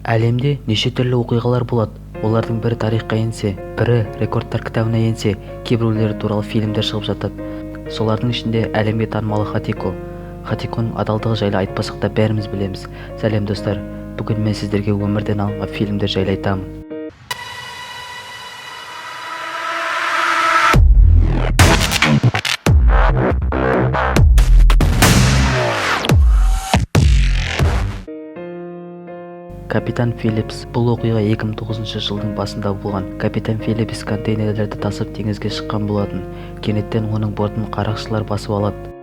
Әлемде неше түрлі оқиғалар болады. Олардың бірі тарихқа енсе, бірі рекордтар кітабына енсе, кейбіреулері туралы фильмдер шығып жатады. Солардың ішінде әлемге танымалы Хатико. Хатиконың адалдығы жайлы айтпасақ та бәріміз білеміз. Сәлем, достар. Бүгін мен сіздерге өмірден алынған фильмдер жайлы айтамын. Капитан Филлипс. Бұл оқиға 2009 жылдың басында болған. Капитан Филлипс контейнерлерді тасып теңізге шыққан болатын. Кенеттен оның бортын қарақшылар басып алады.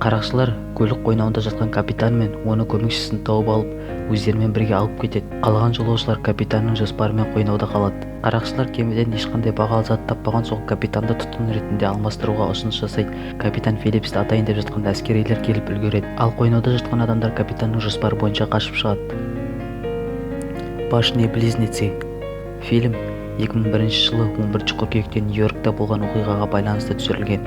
Қарақшылар көлік қойнауында жатқан капитан мен оның көмекшісін тауып алып, өздерімен бірге алып кетеді. Қалған жолаушылар капитанның жоспарымен қойнауда қалады. Қарақшылар кемеден ешқандай бағалы зат таппаған соң, капитанды тұтқын ретінде алмастыруға ұсыныс жасайды. Капитан Филлипсті атайын деп жатқанда, әскерилер келіп үлгереді. Ал қойнауда жатқан адамдар капитанның жоспары бойынша қашып шығады. Башни-близнецы. Фильм 2001 жылы 11 қыркүйекте Нью-Йоркта болған оқиғаға байланысты түсірілген.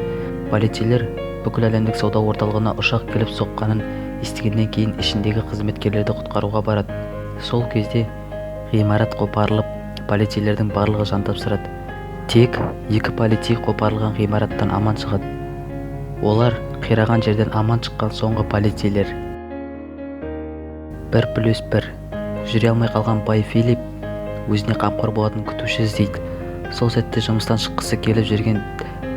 Полицейлер бүкіл әлемдік сауда орталығына ұшақ келіп соққанын естігеннен кейін ішіндегі қызметкерлерді құтқаруға барады. Сол кезде ғимарат қопарылып, полицейлердің барлығы жан тапсырады. Тек екі полицей қопарылған ғимараттан аман шығады. Олар қираған жерден аман шыққан соңғы полицейлер. 1+1. Жүре алмай қалған бай Филипп өзіне қамқор болатын күтуші іздейді. Сол сәтте жұмыстан шыққысы келіп жүрген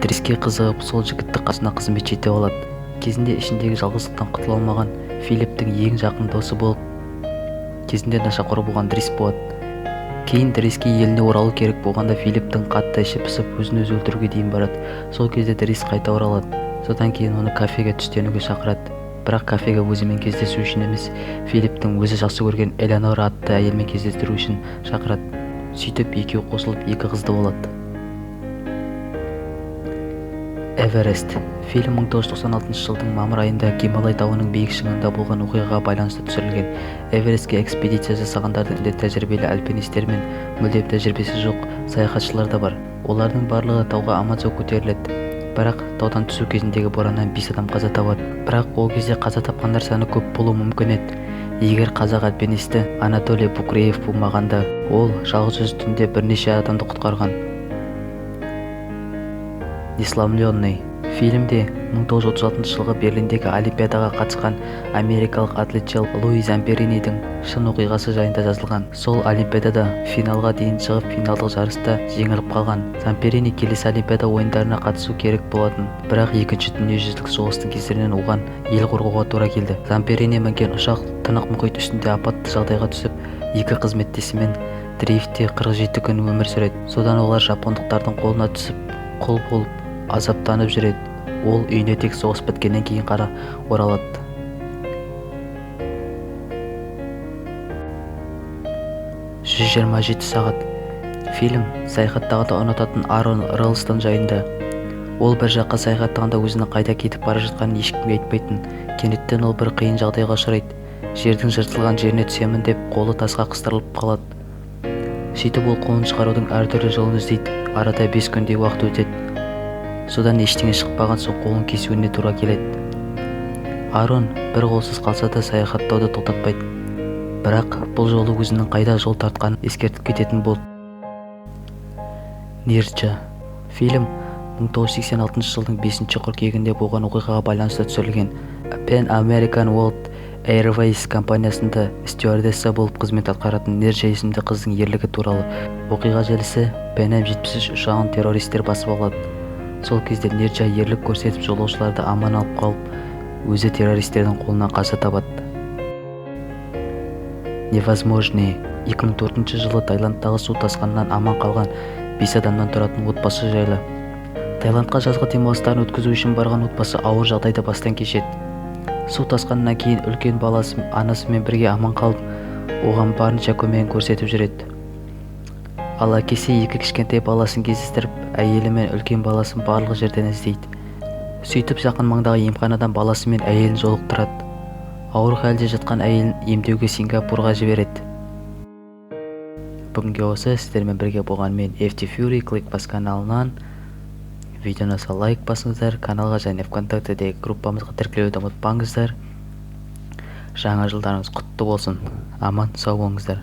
Дриске қызығып, сол жігітті қасына қызметші етіп алады. Кезінде ішіндегі жалғыздықтан құтыла алмаған Филипптің ең жақын досы болып, кезінде нашақор болған Дрис болады. Кейін Дриске еліне оралу керек болғанда, Филипптің қатты іші пысып, өзін өзі өлтіруге дейін барады. Сол кезде Дрис қайта оралады. Содан кейін оны кафеге түстенуге шақырады. Бірақ кафеге өзімен кездесу үшін емес, Филипптің өзі жақсы көрген Элеонора атты әйелмен кездестіру үшін шақырады. Сөйтіп екеуі қосылып, екі қызды болады. Эверест. Фильм 1996 жылдың мамыр айында Гималай тауының биік шыңында болған оқиғаға байланысты түсірілген. Эверестке экспедиция жасағандардың ішінде тәжірибелі альпинистер мен мүлдем тәжірибесі жоқ саяхатшылар да бар. Олардың барлығы тауға аман-сау көтеріледі. Бірақ таудан түсу кезіндегі бораннан 5 адам қаза табады. Бірақ ол кезде қаза тапқандар саны көп болуы мүмкін еді. Егер қазақ альпинисті Анатолий Букреев болмағанда, ол жалғыз өзі түнде бірнеше адамды құтқарған. Несломленный. Фильмде 1936 жылғы Берлиндегі Олимпиадаға қатысқан америкалық атлетші Луи Замперинидің шын оқиғасы жайында жазылған. Сол Олимпиадада финалға дейін шығып, финалдық жарыста жеңіліп қалған. Замперини келесі Олимпиада ойындарына қатысу керек болатын, бірақ екінші дүниежүзілік соғыстың кесірінен оған ел қорғауға тура келді. Замперини мінген ұшақ Тынық мұхит үстінде апатты жағдайға түсіп, екі қызметтесімен дрейфте 47 күн өмір сүреді. Содан олар жапондықтардың қолына түсіп, құл болып азаптанып жүреді. Ол үйіне тек соғыс біткеннен кейін қара оралады. 127 сағат. Фильм саяхаттағанды ұнататын Арон Рэлстон жайында. Ол бір жаққа саяхаттағанда өзінің қайда кетіп бара жатқанын ешкімге айтпайтын. Кенеттен ол бір қиын жағдайға ұшырайды. Жердің жыртылған жеріне түсемін деп қолы тасқа қыстырылып қалады. Сөйтіп ол қолын шығарудың әртүрлі жолын іздейді. Арада 5 күндей уақыт өтеді. Содан ештеңе шықпаған соң қолын кесуіне тура келеді. Арон бір қолсыз қалса да саяхаттауды тоқтатпайды. Бірақ бұл жолы өзінің қайда жол тартқанын ескертіп кететін болды. Нирджа. Фильм 1986 жылдың 5 қыркүйегінде болған оқиғаға байланысты түсірілген. Pan American World Airways компаниясында стюардесса болып қызмет атқаратын Нирджа есімді қыздың ерлігі туралы. Оқиға желісі Pan Am 73 ұшағын террористер басып алады. Сол кезде Нирджа ерлік көрсетіп, жолаушыларды аман алып қалып, өзі террористердің қолынан қаза табады. Невозможные. 2004 жылы Таиландтағы су тасқынынан аман қалған 5 адамнан тұратын отбасы жайлы. Таиландқа жазғы демалыстарын өткізу үшін барған отбасы ауыр жағдайды бастан кешеді. Су тасқынынан кейін үлкен баласы анасымен бірге аман қалып, оған барынша көмегін көрсетіп жүреді. Ал әкесі екі кішкентай баласын кездестіріп, әйелі мен үлкен баласын барлық жерден іздейді. Сөйтіп жақын маңдағы емханадан баласы мен әйелін жолықтырады. Ауыр халде жатқан әйелін емдеуге Сингапурға жібереді. Бүгінге осы сіздермен бірге болған мен FT Fury Clickbus каналынан. Видеоны лайк басыңыздар, каналға және ВКонтактедегі группамызға тіркелуді ұмытпаңыздар. Жаңа жылдарыңыз құтты болсын. Аман сау болыңыздар.